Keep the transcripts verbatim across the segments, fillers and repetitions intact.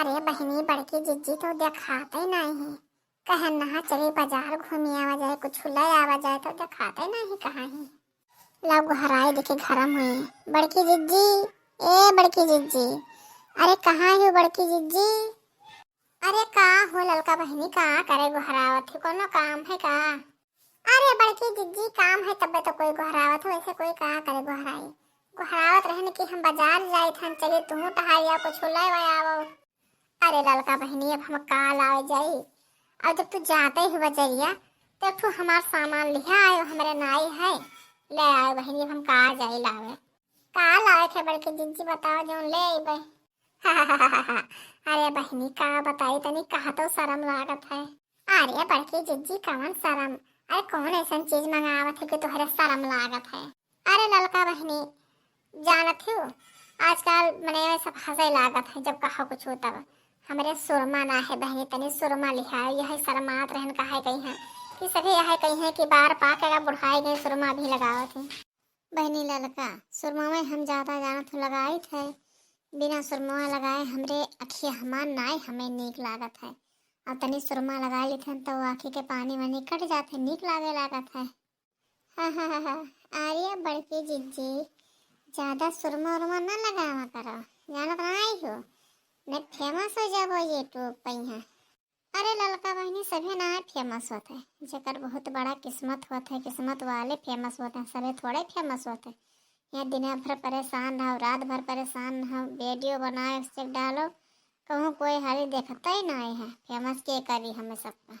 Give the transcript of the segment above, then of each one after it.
अरे बहिनी, बड़की जिज्जी तो देखाते नाहीं। कहे ना चली बाजार घूमी आवा जाए, कुछ ले आवा जाए, तो देखाते नाहीं कहाँ ही। ला गोहराई देखी घर में हुई। बड़की जिज्जी, ए बड़की जिज्जी, अरे कहाँ हो बड़की जिज्जी? अरे का हो ललका बहिनी, का करे गोहरावत ही, कोनो काम है का? अरे बड़की जिज्जी, काम है तबे तो कोई गोहरावत हो, ऐसे कोई का करे गोहराई। गोहरावत रहन कि हम बाजार जाइत हन, चली तू टहाई आ कुछ ले आवो। अरे ललका बहिनी, अब हम का लावे जाई? अब जब तू जाते ही बजरिया, तो तू हमार सामान लिहा आयो, हमरे नाई है, ले आयो बहिनी, अब हम का जाई लावे? का लावे थे बड़की जिज्जी, बताओ जौन ले अइबे। अरे बहिनी, का बताई, तनी कहा तो शर्म लागत है। अरे बड़की जिज्जी, कवन शर्म? अरे कौन ऐसन चीज मंगावत है कि तोहरे शर्म लागत है? अरे ललका बहिनी, जानत हो, आजकल मने सब हंसे लागत है, जब कहो कुछ हो तब। हमरे सुरमा ना है बहिनी, तनी सुरमा लिहाओ, यही शर्मात रहन, काहे कही है कि सभी यही कही है कि बार पाके का बुढ़ाई गए, सुरमा भी लगावत है। बहिनी ललका, सुरमा में हम ज्यादा जानत हो लगाइत है, बिना सुरमा लगाए हमरे अखिया हमार नाई हमें नीक लागत है। अब तनी सुरमा लगा लेत हन तो आँखी के पानी वानी कट जात है, नीक लागे लागत है। अरे बड़की जिज्जी, ज्यादा सुरमा उरमा ना लगावा करो, जानत ना आई हो, नहीं फेमस हो जाबो YouTube पे यहाँ। अरे ललका बहिनी, सभे ना फेमस होत है, जेकर बहुत बड़ा किस्मत होत है, किस्मत वाले फेमस होत हैं, सभे थोड़े फेमस होत है। यहाँ दिन भर परेशान रहो, रात भर परेशान रहो, वीडियो बनाओ, स्टेप डालो, कहूँ कोई हाली देखता ही ना है। फेमस के करी हमें सबका?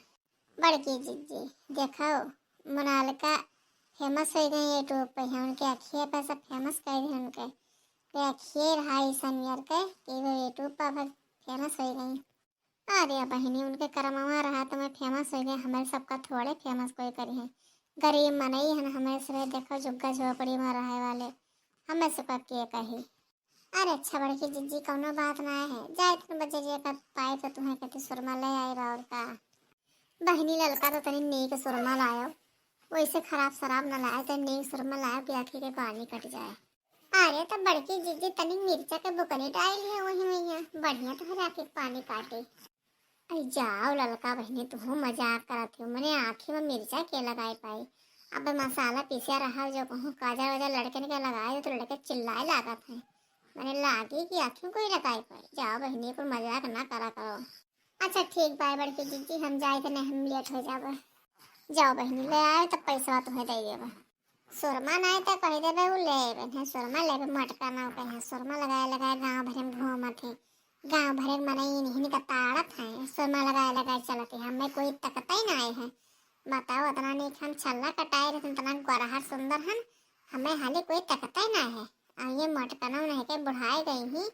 बड़की जिज्जी, देखो, मोनालिका फेमस हो गई YouTube पे, है उनके अखिए पे सब फेमस कर दी उनके। के अखिए रहा ऐसा नियर के कि वो YouTube पर फेमस हो गई। अरे बहिनी, उनके करमवा रहा तो मैं फेमस हो गए, हमारे सबका थोड़े फेमस कोई करी है। गरीब मनई हन हमारे सभे, देखो झुग्गा झोपड़ी में रहे वाले, हमें सबका के कही। अरे अच्छा बड़की जिज्जी, कौनो बात ना है, जाए तुम बजरिया का पाए तो तुम्हें कहती सुरमा ले आई और का। बहिनी ललका तो तनी नीक सुरमा लायो, वैसे खराब शराब न लायो, तो नीक सुरमा लायो कि आँखी के पानी कट जाए। अरे तो बड़की जिज्जी तनी मिर्चा के बुकनी डाल लिया वही में, बढ़िया तो आँखी के पानी काटे। अरे जाओ ललका बहिनी, तुहू मजाक करत हो, मने आँखी में मिर्चा के लगाए पाई? अब मसाला पीसे रहा जो कहूँ काजर वाजर लड़कन के लगाए दो तो लड़के चिल्लाए लागत हैं, मने लागी कि आँखी में कोई लगाए पाई। जाओ बहिनी, कोई मजाक ना करा करो। अच्छा ठीक बा बड़की जिज्जी, हम जाए थे, नहीं हम लेट हो जाबे। जाओ बहिनी, ले आए तो पैसवा तुम्हें दे देबे। सुरमा नाई तो कह देबे उ ले आवे, नहीं सुरमा लेबे मटका ना कहे, सुरमा लगाए लगाए गाँव भरे में घूमत है। गाँव भरे में मनई इन्हीं का ताड़त है, सुरमा लगाए लगाए चलत है, हमें कोई तकता ही ना है। बताओ, इतना नीक हम छल्ला कटाए रहते, इतना गोरहर सुंदर हन, हमें हाली कोई तकता ही ना है। और ये मटकनौ नहीं के बुढ़ाए गई ही,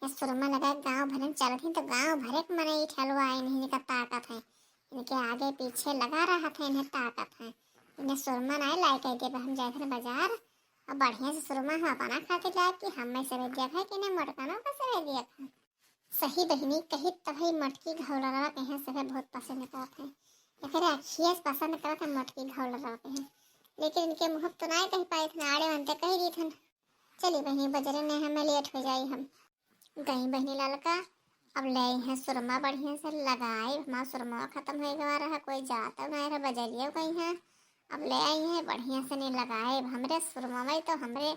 ये सुरमा लगाए गाँव भरे में चलत ही तो गाँव भरे के मनई ठलुआ इन्हीं का ताकत है। इनके आगे पीछे लगा रहत है, इन्हें ताकत है। इन्हें सुरमा नाई लाई कह देबे, हम जाए थे बाजार और बढ़िया से सुरमा हम अपना खातिर लाए कि हमें सवेदिया खाए कि इन्हें मटकनौ का सवेदिया खाए। सही बहिनी कही तभी मटकी घौलरवा के यहाँ सभे बहुत पसंद करत है। एकरे अखिए से पसंद करत है मटकी घौलरवा के यहाँ। लेकिन इनके मुँह तो नाई कह पाए थे, आड़े अंते कह दी थे। चली बहिनी, बजरे में हमें लेट हो जाई, हम गई बहिनी ललका। अब ले आई हैं सुरमा बढ़िया से लगाई, हमारा सुरमा खत्म हो गवा रहा, कोई जाता नहीं रहा बजरिया गई हैं। अब ले आई हैं बढ़िया से नहीं लगाए, हमरे सुरमा में तो हमरे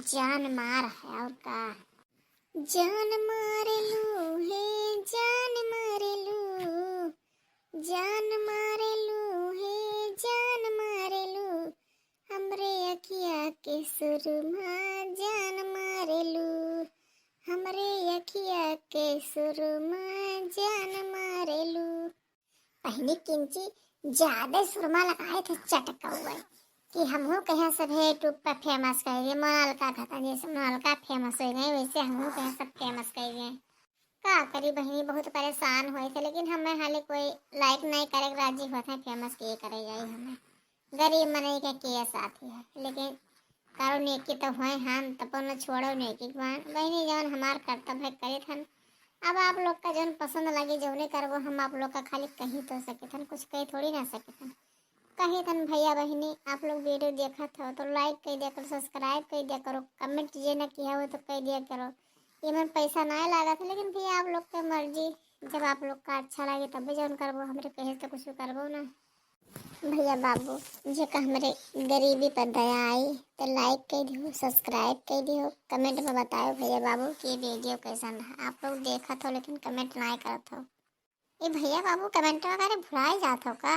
जान मार है और का। जान मारेलू हे, जान मारेलू, जान मारेलू हे, जान मारेलू, हमरे अखिया के सुरमा जान मारेलू, हमरे अखिया के सुरमा जान मारेलू। पहली किंची ज्यादा सुरमा लगाए थे चटकौए कि हमहू कहे सब YouTube पर फेमस कर दिए, मोनालिका खतन जैसे मोनालिका फेमस हो गए वैसे हमहू कहे सब फेमस कर गए। का करी बहिनी, बहुत परेशान होए थे, लेकिन हमें हाले कोई लाइक नहीं करे के राजी होत है, फेमस के करे जाई हमें। गरीब मनई के के साथी है, लेकिन कारो नेकी तो होए हम तपो न छोड़ो नेकी के बान। बहिनी जौन हमार कर्तव्य है करित हन। अब आप लोग का जौन पसंद लगी जौने करबो, हम आप लोग का खाली कही तो सकित हन, कुछ कही थोड़ी ना सकित हन। कहित हन भैया बहिनी आप लोग वीडियो देखत हो तो लाइक कर दिया करो, सब्सक्राइब कर दिया करो, कमेंट जे न किया हो तो कर दिया करो। ये में पैसा ना लागत है, लेकिन भैया आप लोग के मर्जी। जब आप लोग का अच्छा लागे तब भी जौन करबो, हमरे कहे से तो कुछ करबो ना। भैया बाबू, जेका हमरे गरीबी पर दया आई तो like कइ दिहो, subscribe कइ दिहो, comment में बतायो भैया बाबू कि ये video कैसन है। आप लोग देखत हो लेकिन comment ना करत हो। ए भैया बाबू, comment वगैरह भुलाए जात हो का?